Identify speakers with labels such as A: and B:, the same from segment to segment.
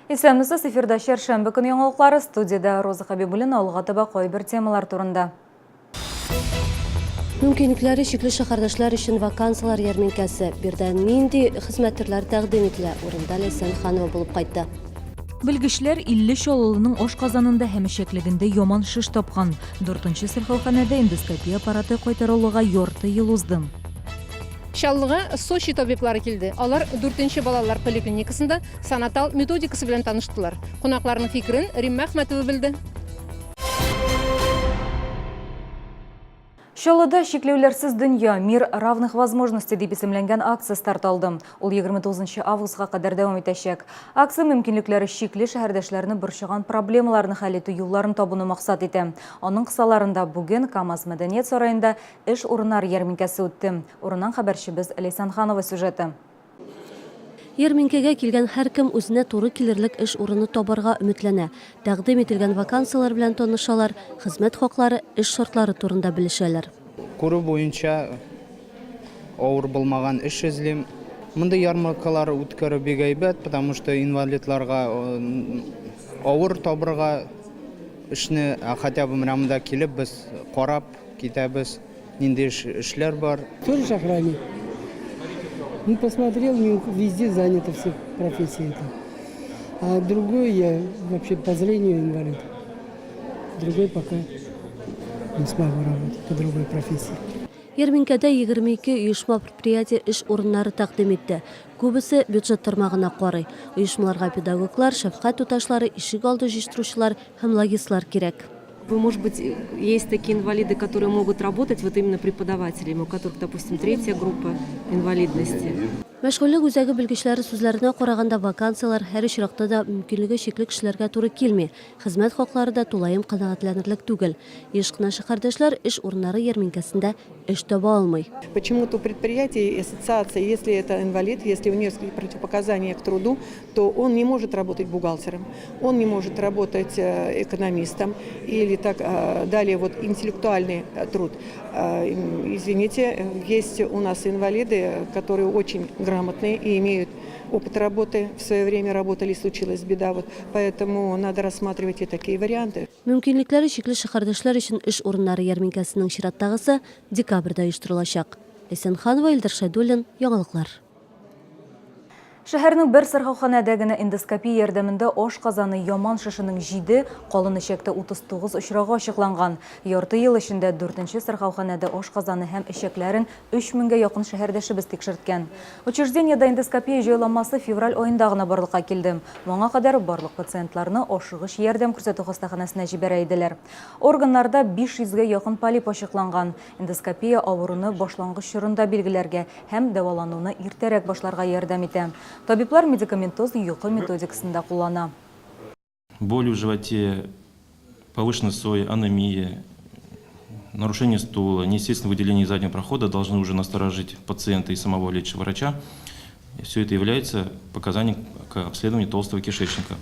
A: Исәнмесез, эфирда чәршәмбе көн яңалыклары, студиядә Роза Хәбибуллина, алга таба кайбер темалар турында.
B: Мөмкинлекләре чикле шәһәрдәшләр өчен вакансияләр ярминкәсе. Биредә нинди хезмәт төрләре тәкъдим ителә? Урында Ләйсән Ханова булып кайтты.
A: Белгечләр 50 чаллылының ашказанында һәм эчәклегендә яман шеш тапкан. Дүртенче сырхауханәдә эндоскопия аппараты кайтарылуга ярты ел узды.
C: Чаллыга Сочи табиблары килде. Алар дүртенче балалар поликлиникасында Санатал методикасы белән таныштылар. Кунакларның фикерен Римма Әхмәтова белде.
A: Чаллыда Чикләүләрсез дөнья, Мир равных возможностей дип исемләнгән акция старт алды. Ул 29 августка кадәр дәвам итәчәк. Акция мөмкинлекләре чикле шәһәрдәшләрне борчыган проблемаларны хәл итү юлларын табуны максат итә. Аның кысаларында бүген КАМАЗ мәдәният сараенда эш урыннары ярминкәсе үтте. Урыннан хәбәрчебез Ләйсән Ханова сюжеты.
B: Ярминкәгә килгән һәркем үзенә туры килерлек эш урыны табарга өметләнә. Тәкъдим ителгән вакансияләр белән танышалар, хезмәт хаклары, эш шартлары турында белешәләр.
D: Күрү буенча авыр булмаган эш эзлим. Мондый ярмаркалар үткәрү бик әйбәт, потому что инвалидларга авыр табырга эшне, ә хотя бы менә монда килеп без карап китәбез. Нинди эшләр бар?
E: Тоже охранник. Ну, посмотрел, везде занято все профессии это. А другой я вообще по зрению инвалид. Другой пока не смогу работать по другой профессии.
B: Ярминкәдә 22 оешма-предприятие эш урыннары тәкъдим итте. Күбесе бюджет тармагына карый. Оешмаларга педагоглар, шәфкать туташлары, ишек алды җыештыручылар һәм логистлар кирәк.
F: Вы, может быть, есть такие инвалиды, которые могут работать вот именно преподавателями, у которых, допустим, третья группа инвалидности.
B: Мәшгульлек үзәге белгечләре сүзләренә караганда, вакансияләр һәр очракта да мөмкинлеге чикле кешеләргә туры килми, хезмәт хаклары да тулаем канәгатьләнерлек түгел. Еш кына шәһәрдәшләр эш урыннары ярминкәсендә эш таба алмый.
G: Почему-то у предприятий и ассоциаций, если это инвалид, если у него есть противопоказания к труду, то он не может работать бухгалтером, он не может работать э, экономистом или так э, далее, вот интеллектуальный э, труд. Извините, есть у нас инвалиды, которые очень грамотные и имеют опыт работы, в свое время работали, случилась беда, вот, поэтому надо рассматривать и такие варианты.
B: Мөмкинлекләре чикле шәһәрдәшләр өчен эш урыннары ярминкәсенең чираттагысы декабрьдә оештырылачак. Ләйсән Ханова, Илдар Шәйдуллин, Яңалыклар.
A: Шәһәрнең бер сырхауханәдә генә эндоскопия ярдәмендә ашказаны яман шешенең җиде, калын эчәктә 39 очрагы ачыкланган. Ярты ел эчендә дүртенче сырхауханәдә ашказаны һәм эчәкләрен өч меңгә якын шәһәрдәшебез тикшерткән. Учреждениедә эндоскопия җайланмасы февраль аенда гына барлыкка килде. Моңа кадәр барлык пациентларны ашыгыч ярдәм күрсәтү хастаханәсенә җибәрә иделәр. Органнарда 500 гә якын полип ачыкланган. Эндоскопия авыруны башлангыч чорында билгеләргә һәм дәвалануны иртәрәк башларга ярдәм итә. Табиблар медикаментоз йокы методикасын да куллана.
H: Боли в животе, повышенный сой, анемия, нарушение стула, неестественное выделение из заднего прохода должны уже насторожить пациента и самого лечащего врача. Все это является показанием к обследованию толстого кишечника.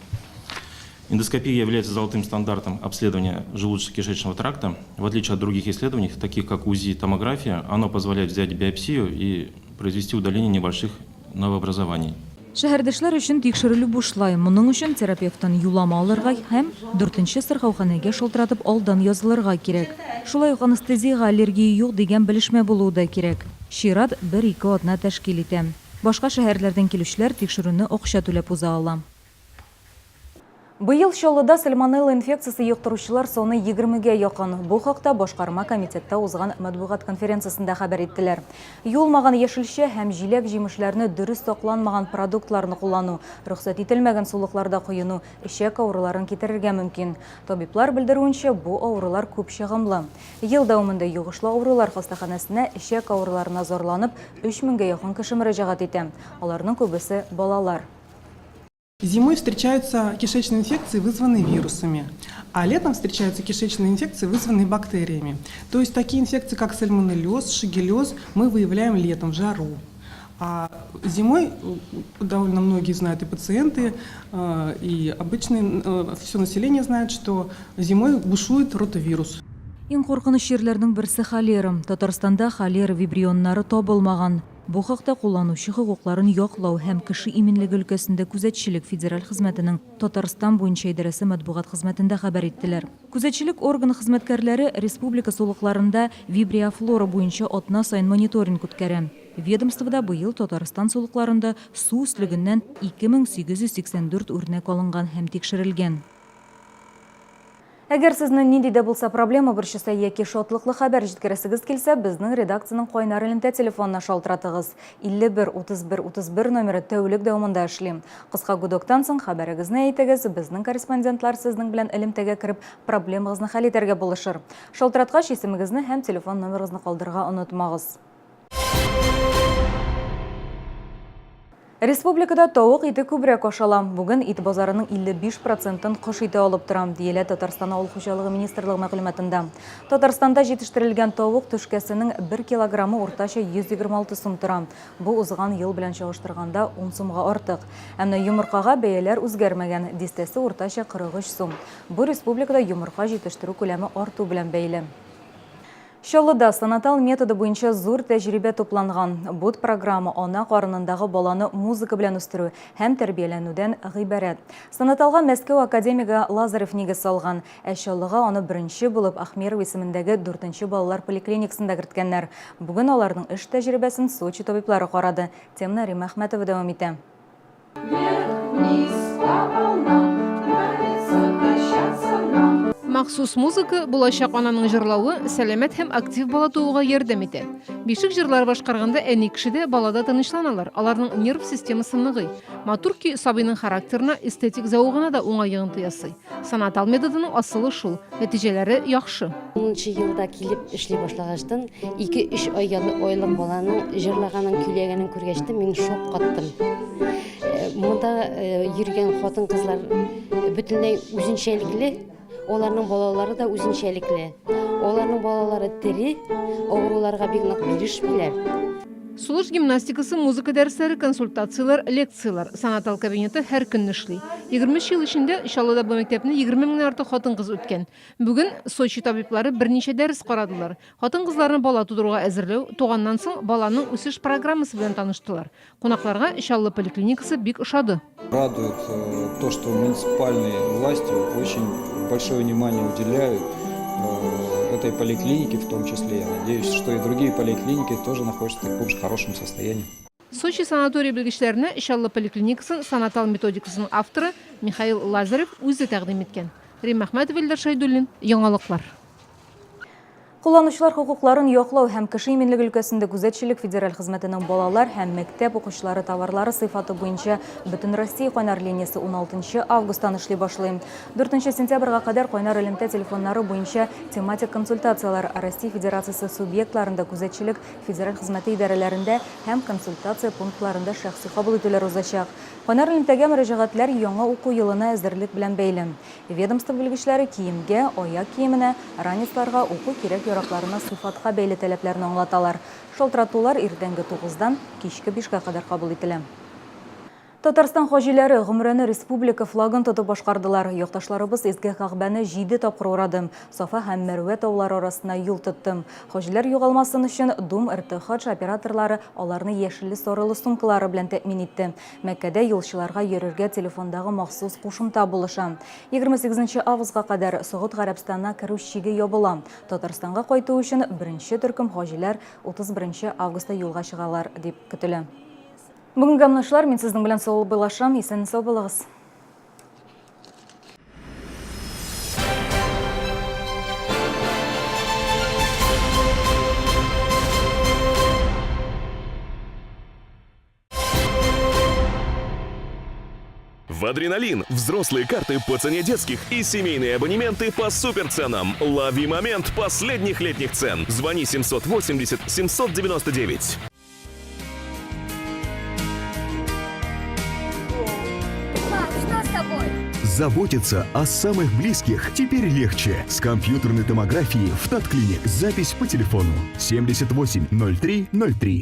H: Эндоскопия является золотым стандартом обследования желудочно-кишечного тракта. В отличие от других исследований, таких как УЗИ и томография, оно позволяет взять биопсию и произвести удаление небольших новообразований.
A: Шәһәрдәшләр өчен тикшерелү бушлай. Моның өчен терапевттан юллама алырга һәм дүртенче сырхауханәгә шалтыратып алдан язылырга кирәк. Шулай ук анестезиягә аллергия юк дигән белешмә булуы да кирәк. Чират бер-ике атна тәшкил итә. Башка шәһәрләрдән килүчеләр тикшерүне акча түләп уза ала. Быел Чаллыда сальмонелла инфекциясе йоктыручылар саны егермегә якын. Бу хакта башкарма комитетта узган матбугат конференциясендә хәбәр иттеләр. Юылмаган яшелчә һәм җиләк-җимешләрне дөрес сакланмаган продуктларны куллану, рөхсәт ителмәгән сулыкларда коену эчәк авыруларын китерергә мөмкин. Табиблар белдерүенчә, бу авырулар күп чыгымлы. Ел дәвамында йогышлы авырулар хастаханәсенә эчәк авыруларына зарланып, өч меңгә якын кеше мөрәҗәгать итә. Аларның күбесе, балалар.
I: Зимой встречаются кишечные инфекции, вызванные вирусами, а летом встречаются кишечные инфекции, вызванные бактериями. То есть такие инфекции, как сальмонеллез, шигеллез, мы выявляем летом, в жару. А зимой довольно многие знают, и пациенты, и обычное все население знает, что зимой бушует ротавирус.
A: Иң куркыныч чирләрнең берсе холера. Татарстанда холера вибрионнары табылмаган. Бу хакта Кулланучы хокукларын яклау һәм кеше иминлеге өлкәсендә күзәтчелек федераль хезмәтенең Татарстан буенча идарәсе матбугат хезмәтендә хәбәр иттеләр. Күзәтчелек органы хезмәткәрләре республика сулыкларында вибриофлора буенча атна саен мониторинг үткәрә. Ведомствода быел Татарстан сулыкларында су өслегеннән 2884 үрнәк алынган һәм тикшерелгән. Әгәр сезне нинди дә булса проблема борчыса яки шатлыклы хәбәр җиткерәсегез килсә, безнең редакциянең кайнар элемтә телефонына шалтыратыгыз. 51 31 31 номеры тәүлек дәвамында эшли. Кыска гудоктан соң хәбәрегезне әйтегез, безнең корреспондентлар сезнең белән элемтәгә кереп, проблемагызны хәл итәргә булышыр. Шалтыраткач, исемегезне һәм телефон номерыгызны калдырырга онытмагыз. Республикада тавык ите күбрәк ашала. Бүген ит базарының 55 процентын кош ите алып тора, диелә Татарстан Авыл хуҗалыгы министрлыгы мәгълүматында. Татарстанда җитештерелгән тавык түшкәсенең бер килограммы уртача 126 сум тора. Бу узган ел белән чагыштырганда 10 сумга артык. Ә менә йомыркага бәяләр үзгәрмәгән, дистәсе уртача 43 сум. Бу республикада йомырка җитештерү күләме арту белән бәйле. Чаллыда санатал методы буенча зур тәҗрибә тупланган. Бу программа ана карынындагы баланы музыка белән үстерү һәм тәрбияләнүдән гыйбарәт. Санаталга Мәскәү академигы Лазарев нигез салган, ә Чаллыга аны беренче булып Ахмеров исемендәге дүртенче балалар поликлиникасында керткәннәр. Бүген аларның эш тәҗрибәсен Сочи табиблары карады. Теманы Римма Әхмәтова дәвам итә.
C: Махсус музыка, булачак ананың җырлавы, сәламәт һәм актив бала тууга ярдәм итә. Бишек җырлары башкарганда әни кеше дә, бала да тынычланалар, аларның нерв системасы ныгый. Матур көй сабыйның характерына, эстетик зәвыгына да уңай йогынты ясый. Санатал методының асылы шул, нәтиҗәләре яхшы.
J: Унынчы елда килеп эшли башлагачтын, ике-өч ай айлык баланың җырлаганын, көйләгәнен күргәчтен мин шок каттым. Монда йөргән хатын-кызлар бөтенләй үзенчәлекле, аларның балалары да үзенчәлекле. Аларның балалары тере, авыруларга бик нык бирешмиләр.
C: Сулыш гимнастикасы, музыка дәресләре, консультацияләр, лекцияләр. Санатал кабинеты һәр көнне эшли. 23 ел эчендә Чаллыда бу мәктәпне 20 меңнән артык хатын-кыз үткән. Бүген Сочи табиблары берничә дәрес карадылар. Хатын-кызларны бала тудыруга әзерләү, туганнан соң баланың үсеш программасы белән таныштылар. Кунакларга Чаллы поликлиникасы бик ошады.
K: Радует э, то, что муниципальные власти очень большое внимание уделяют э, этой поликлинике в том числе. Я надеюсь, что и другие поликлиники тоже находятся в таком же хорошем состоянии.
C: Сочи санаторий белгечләренә Чаллы поликлиникасын санатал методикасының авторы Михаил Лазарев үзе тәкъдим иткән. Римма Әхмәтова, Илдар Шәйдуллин, Яңалыклар.
A: Кулланучылар хокукларын яклау һәм кеше иминлеге өлкәсендә күзәтчелек федераль хезмәтенең балалар һәм мәктәп укучылары товарлары сыйфаты буенча Бөтенроссия кайнар линиясе 16 августтан эшли башлый. 4 сентябрьгә кадәр кайнар элемтә телефоннары буенча тематик консультацияләр Россия Федерациясе субъектларында күзәтчелек федераль хезмәте идарәләрендә һәм консультация пунктларында шәхси кабул итүләр узачак. Кайнар элемтәгә мөрәҗәгатьләр яңа уку елына әзерлек белән бәйле. Ведомство белгечләре киемгә, аяк киеменә, ранецларга, уку кирәк-яракларына сыйфатка бәйле таләпләрне аңлаталар. Шалтыратулар иртәнге тугыздан кичке бишкә кадәр кабул ителә. Татарстан хаҗиләре гомрәне республика флагын тотып башкардылар. Якташларыбыз изге Кәгъбәне җиде тапкыр урады. Сафа һәм Мәрвә таулары арасына юл тотты. Хаҗиләр югалмасын өчен Дум РТ-Хадж операторлары аларны яшелле-сарылы сумкалары белән тәэмин итте. Мәккәдә юлчыларга йөрергә телефондагы махсус кушымта булыша. 28 августка кадәр Согуд Гарәбстанына керү чиге ябыла. Татарстанга кайту өчен беренче төркем хаҗиләр 31 августта юлга чыгалар дип көтелә. Бүгенгә менә шулар, мин сезнең белән саубуллашам, исән-сау булыгыз.
L: В «Адреналин» взрослые карты по цене детских и семейные абонементы по суперценам. Лови момент последних летних цен. Звони 780 799.
M: Заботиться о самых близких теперь легче. С компьютерной томографией в Татклиник. Запись по телефону 78 03 03.